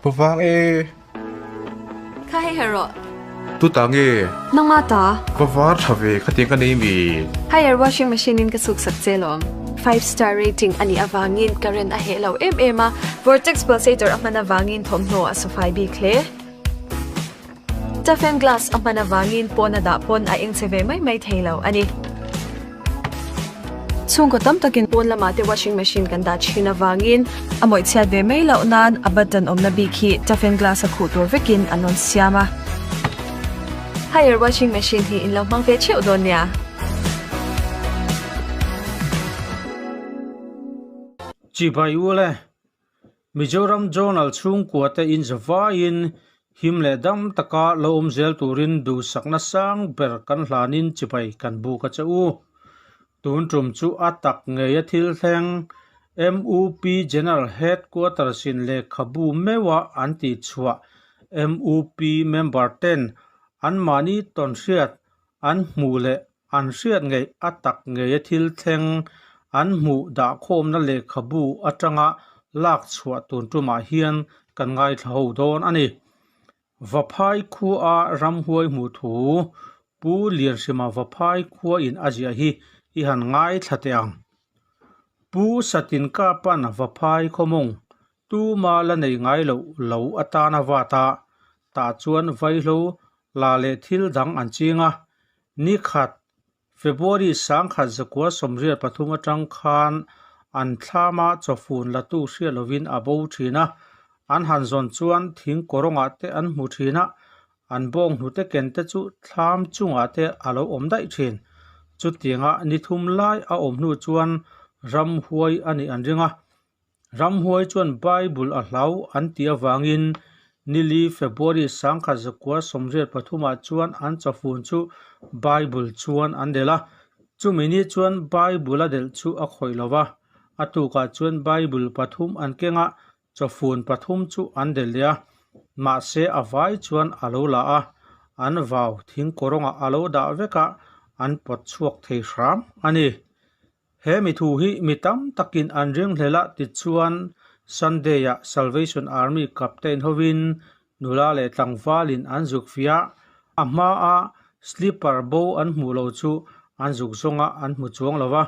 Pu vang e. Kha hei her rawh. Tu ta nge? Nangma ta. Va var tha ve khatiang ka nei mi. Haier washing machine in ka suk sak che lawm. Five star rating a nih avangin current a heh lo em em a, vortex pulsator a hman avangin thawmhnaw a sufai bik hle. Toughen glass a hman avangin pawn a dah pawn a eng che ve mai mai thei lo a ni. Chhungkaw tam takin pawn lamah te washing machine kan dah thin avangin a mawih chhiat ve mai loh nan a button awmna bik hi toughen glass a khuh tur vekin an rawn siam a. Haier washing machine hi in lo hmang ve theuh dawn nia. Chibai u le, Mizoram Journal chhungkua te in zavaiin him leh dam taka lo awm zel turin duhsakna sang ber kan hlanin chibai kan buk a che u. Tun tum chu a tak ngei a thil thleng MUP General Headquarters in lehkhabu meuha an tihchhuah MUP member ten anmahni tawnhriat an hmuh leh an hriat ngei a tak ngei a thil thleng an hmuh dahkhawmna lehkhabu atanga lak chhuah tun tumah hian kan ngaithla ho dawn a ni. Vaphai khua ramhuai hmuh thu Pu Lianhrima Vaphai khua in a ziah hi i han ngaithla teh ang. Pu Satinka pan Vaphai khawmawng tuma la nei ngai loh lo atana vat a, tah chuan vaihlo la leh thil dang an ching a. Ni khat, February 1983 atang khan an thlama chawfun latu hriat lovin a bo thin a, an han zawn chuan thing kawrawngah te an hmu thin a, an bawng hnute ken te chu thlam chungah te a lo awm daih thin. Chutianga ni thum lai a awm hnu chuan ramhuai a nih an ring a. Ramhuai chuan Bible a hlau an tih avangin nili February 1983 ah chuan an chawfun chu Bible chuan an delh a. Chumi ni chuan Bible a delh chu a khawih lo va. A tukah chuan Bible pathum an keng a, chawfun pathum chu an delh leh a. Mahse a vai chuan a lo la a, an vau thingkawrawngah a lo dah vek a, an pawt chhuak thei hram a ni. He mi thu hi mi tam takin an ring hlel a tichuan Sunday-ah Salvation Army captain hovin nula leh tlangvalin an zuk fiah a, a hmaa slipper bo an hmuh lo chu an zuk zawnga an hmu chuang lo va.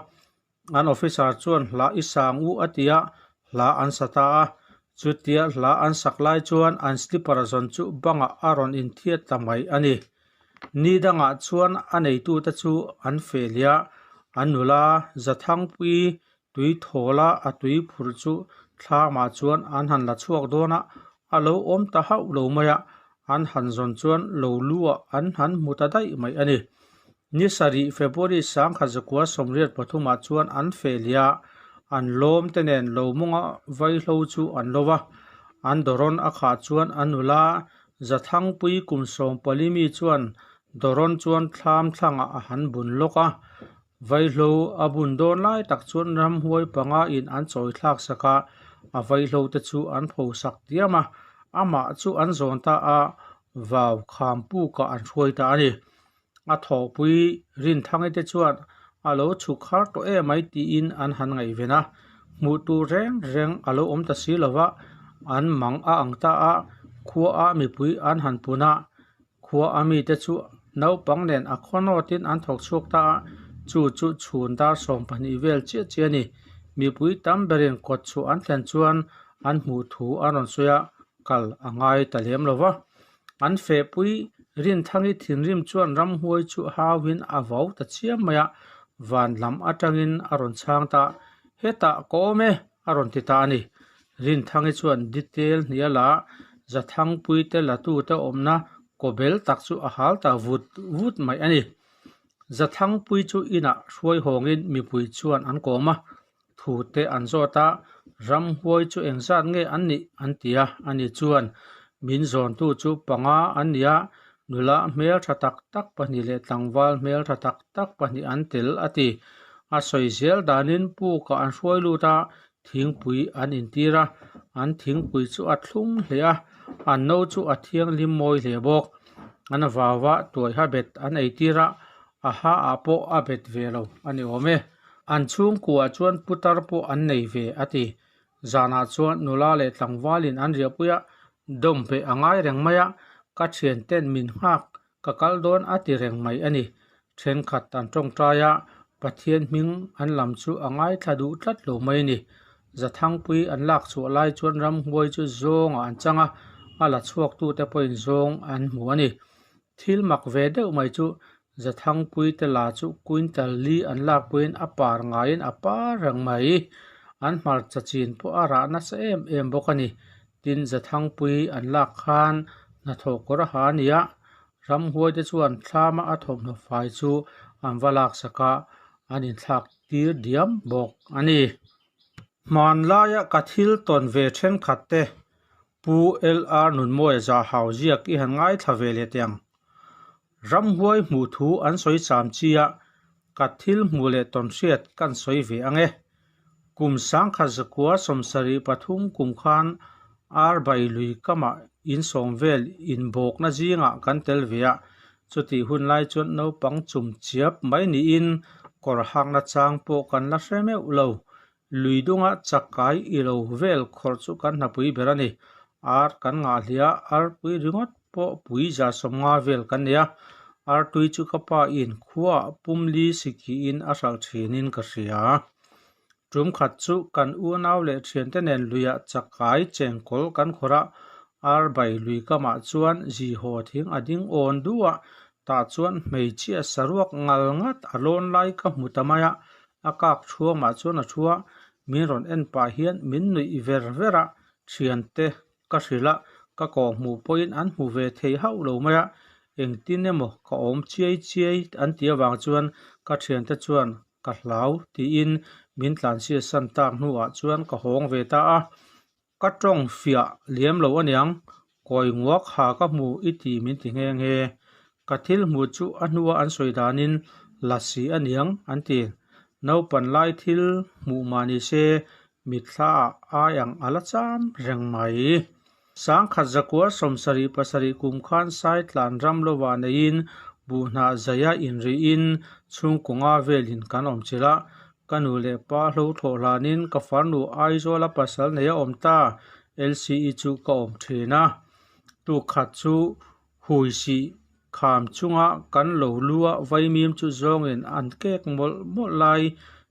An officer chuan hla i sang u a ti a, hla an sa ta a. Chutia hla an sak lai chuan an slipper zawn chu bangah a rawn inthiat ta mai a ni. Ni dangah chuan a neitute chu an fehliah an nula Zathangpui tui thawla a tui phurh chu thlamah chuan an han la chhuak dawn a, a lo awm ta hauh lo mai a, an han zawn chuan lo lu ah an han hmu ta daih mai a ni. Ni sarih February 1983 ah chuan an fehliah an lawm te nen lo mawnga vaihlo chu an lo va, an dawrawn a khah chuan an nula Zathangpui kum 14 mi chuan Doron chuan thlam thlangah a han bun lawk a, vaihlo a bun dawn lai tak chuan ramhuai panga in an chawi thlak sak a, a vaihlo te chu an pho sak diam a, amah chu an zawn ta a, vau kham pukah an hruai ta a ni. A thawhpui Rinthangi te chuan a lo chhuk har tawh em ai tiin an han ngaihven a, hmuh tur reng reng a lo awm ta si lo va, an mang a ang ta a, khua a mipui an han pun a, khua a mite chu naupang nen a khaw nawtin an thawk chhuak ta a, chu chu chhun dar 12 vel chiah chiah a ni. Mipui tam berin kawt chhuah an thlen chuan an hmuh thu an rawn sawi a, kal a ngai ta lem lo va. An fehpui Rinthangi thinrim chuan ramhuai chu hauhin a vau ta chiam mai a, van lam atangin a rawn chhang ta, Hetah ka awm e, a rawn ti ta a ni. Rinthangi chuan detail hnial a Zathangpui te latute awmna kawbel tak chu a hal ta vut vut mai a ni. Zathangpui chu inah hruai hawngin mipui chuan an kawm a, Thu te an zawt a, Ramhuai chu engzat nge an nih? an ti a. Ani chuan, Min zawntu chu panga an ni a, nula hmel tha tak tak pahnih leh tlangval hmel tha tak tak pahnih an tel, a ti. A sawi zel danin pukah an hruai lut a, thingpui an intir a, an thingpui chu a thlum hle a, an no chu a thianghlim mawi hle bawk. An vau a, tuaiha bet an eitir a, a ha ah pawh a bet ve lo a ni awm e. An chhungkuah chuan putar pawh an nei ve, a ti. Zanah chuan nula leh tlangvalin an riahpui a, Dawm hmeh a ngai reng mai a, ka thianten min nghak ka kal dawn a ti reng mai a ni. Thenkhat an tawngtai a, Pathian hming an lam chu a ngaithla duh tlat lo mai a ni. Zathangpui an lak chhuah lai chuan ramhuai chu zawngah an chang a, a la chhuaktute pawhin zawng an hmu a ni. Thil mak ve deuh mai chu Zathangpui te la chu quintal li an lakpuiin a par ngaiin a par reng mai. An hmarcha chin pawh a rah nasa em em bawk a ni. Tin, Zathangpui an lak khan hnathawh kawr a ha a ni a, ramhuai te chuan thlama a thawmhnaw fai chu an va laksak a, an inthlak tir diam bawk a ni. Hmanlaia ka thil tawn ve thenkhat te Pu LR Nunmawia Zahau ziak i han ngaithla ve leh teh ang. Ramhuai hmuh thu an sawi cham chi a, ka thil hmuh leh tawn hriat kan sawi ve ang e. Kum sangkhat zakua sawmsarih pathum kum khan Arbai lui kamah insawm vel inbawkna zingah kan tel ve a, chutih hun lai chuan naupang chum chiap mai niin kawr hakna chang pawh kan la hre meuh lo. Lui dunga chakai i lo vel khawrh chu kan hnapui ber a ni. Ar kan ngah hliah a, arpui ringawt pawh pui za sawmnga vel kan nei a. Artui chu ka pa in khuaah pumli sikiin a hralh thinin ka hria. Tum khat chu kan unau leh thiante nen luiah chakai chengkawl kan khawrh a, arbai lui kamah chuan zihaw thing a ding awn duh a, tah chuan hmeichhia saruak ngal ngat a lawn lai ka hmu ta mai a, A kak thuamah chuan a thu a, min rawn en pah hian min nuih ver ver a, thiante ka hrilh a, ka kawh hmuh pawhin an hmu ve thei hauh lo mai a, engtin emaw ka awm chiai chiai an tih avang chuan ka thiante chuan ka hlau tiin min tlanchhiat san tak hnuah chuan ka hawng ve ta a. Ka tawng fiah liam lo aniang, kawi nguak ha ka hmu i ti min ti nghe nghe. Ka thil hmuh chu a hnua an sawi danin la si aniang an ti. Naupan lai thil hmuh mah ni se mitthla ah ai ang a la cham reng mai. Sangkhat zakua sawmsarih pasarih kum khan Saitlan ram lovah neiin buhhnah zaia inriin chhungkawnga velin kan awm chilh a, Ka nu leh pa hlo thlawh hlanin ka farnu Aizawla pasal nei a awm ta, LCE chu ka awm thin a. Tukkhat chu hui sih kham chunga kan lo lu a vaimim chu zawngin an kek mawlh mawlh lai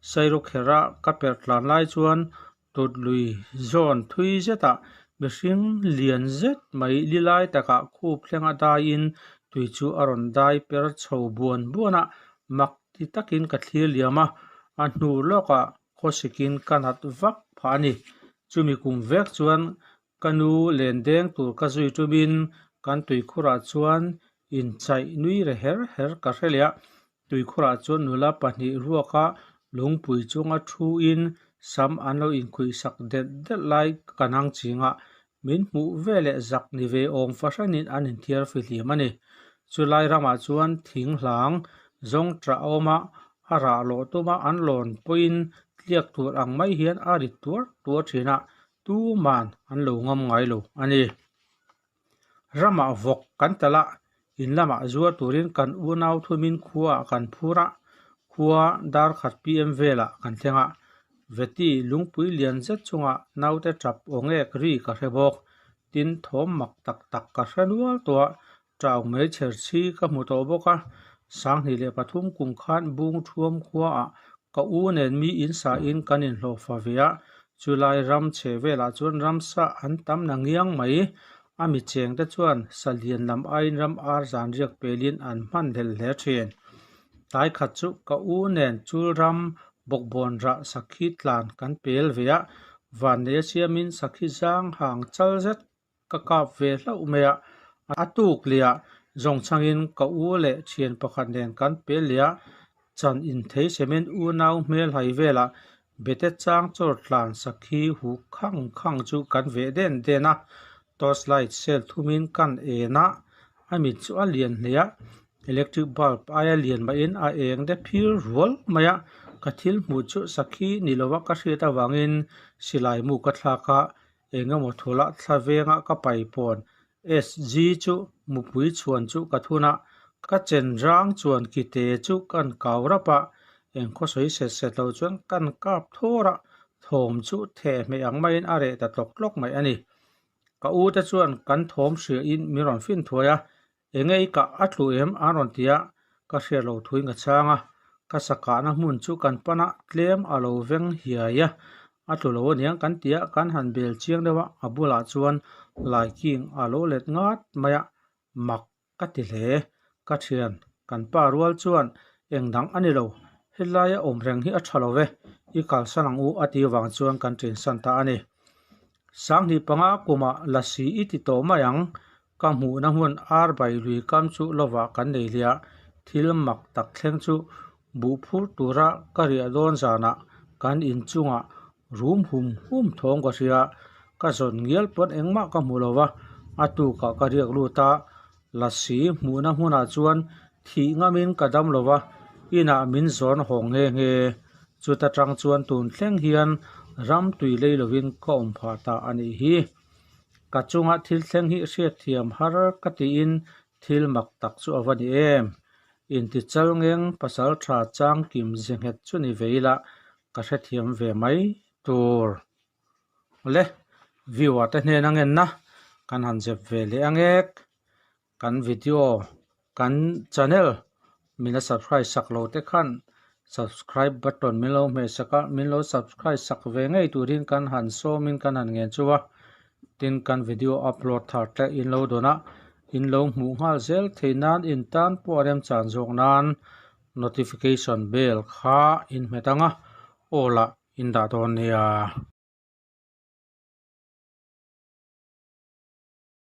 Sairawkherh-a ka perh tlan lai chuan Tut lui zawn thui zetah mihring lian zet mai li lai takah khup thlenga daiin tui chu a rawn dai per chho buan buan a, mak ti takin ka thlir liam a, a hnu lawkah khawsikin ka nat vak phah a ni. Chumi kum vek chuan ka nu len deng tur ka zui tumin kan tuikhurah chuan inchaih nui re her her ka hre leh a, Tuikhurah chuan nula pahnih ruaka lungpui chunga thuin sam an lo inkhuihsak delh delh lai ka nang chingah min hmuh ve leh zak ni ve awm fahranin an inthiar fihlim a ni. Chulai ramah chuan thing hlang zawng ṭah a awm a, a rah lawh tuma an lawn pawhin tliak tur ang mai hian a rit tuar tuar ṭhin a, tuman an lo ngam ngai lo a ni. Ramah vawk kan talh a, in lamah zuar turin kan unau thumin khuaah kan phur a, khua dar khat PM velah kan thleng a. Veti lungpui lian zet chungah naute tap aw ngek ri ka hre bawk. Tin, thawm mak tak tak ka hre nual tawh a, tau mai chher chhi ka hmu tawh bawk a. 2003 kum khan Bung Thuam khuaah ka u nen mi in sahin kan inhlawh fa ve a, Chulai ram chhe velah chuan ramsa an tam na ngiang mai. A mi cheng te chuan salian lam aiin ram ar zan riak pelin an hman hlel hle thin. Tlai khat chu ka u nen chul ram bawkbawn rah sakhi tlan kan pel ve a, vanneia siamin sakhi zang hang chal zet ka kap ve hlauh mai a, a tuk leh ah zawng chhangin ka u leh thian pakhat nen kan pel leh a, chan inthei cement unau hmel hai velah bete chang chawr tlan sakhi hu khang khang chu kan veh den den a, torch light cell thumin kan en a, a mit chu a lian hle a, electric bulb aia lian mahin a eng de phir rual mai a, ka thil hmuh chu sakhi ni lova ka hriat avangin silai mu ka thlak a, Eng emaw thula thla venga ka pai pawn SG chu mupui chhuan chu ka thun a, ka chen rang chuan kite chu kan kau rap a, eng khawsawi set set lo chuan kan kap thawr a, thawm chu thehmeh ang maiin a reh ta tlawk tlawk mai a ni. Ka u te chuan kan thawm hria in min rawn fin thuai a, Enge i kah a tlu em? an rawn ti a, ka hriat loh thuin ka chhang a. Ka sa kahna hmun chu kan pana tlem a lo veng hiai a, a tlu lo aniang kan ti a, kan han bel chiang deuh a, a bulah chuan laiking a lo let ngat mai a, mak ka ti hle. Ka thian, kan pa rual chuan eng dang a ni lo, helaia awm reng hi a tha lo ve, i kalsan ang u a ti vang chuan kan ṭinsan ta a ni. 2005 kumah lasi i ti tawh mai ang, ka hmuhna hmun arbai lui kam chu lovah kan nei hliah, thil mak tak thleng chu buh phur tura ka riah dawn zanah kan inchungah rum hum hum thawng ka hria, ka zawn ngial pawn engmah ka hmu lo va, a tukah ka riak lut a, lasi hmuhna hmunah chuan thih ngamin ka dam lo va, inah min zawn hawng nghe nghe. Chuta tang chuan tun thleng hian ram tui lei lovin ka awm phah ta a nih hi. Ka chunga thil thleng hi hriatthiam har ka tiin thil mak tak chu a va ni em. Intichal ngeng pasal tha chang kim ze nghet chu ni ve ila ka hrethiam ve mai tur. Awle, viewer te hnen a ngenna kan han zep ve leh angek. Kan video, kan channel min la subscribe sak lo te khan subscribe button min lo hmeh sak a, min lo subscribe sak ve ngei turin kan han sawmin kan han ngen chu a. Tin, kan video upload thar te in lo dawn a, in lo hmuh nghal zel theih nan in tan pawh a remchan zawk nan notification bell kha in hmet ang a, aw lah in dah dawn nia.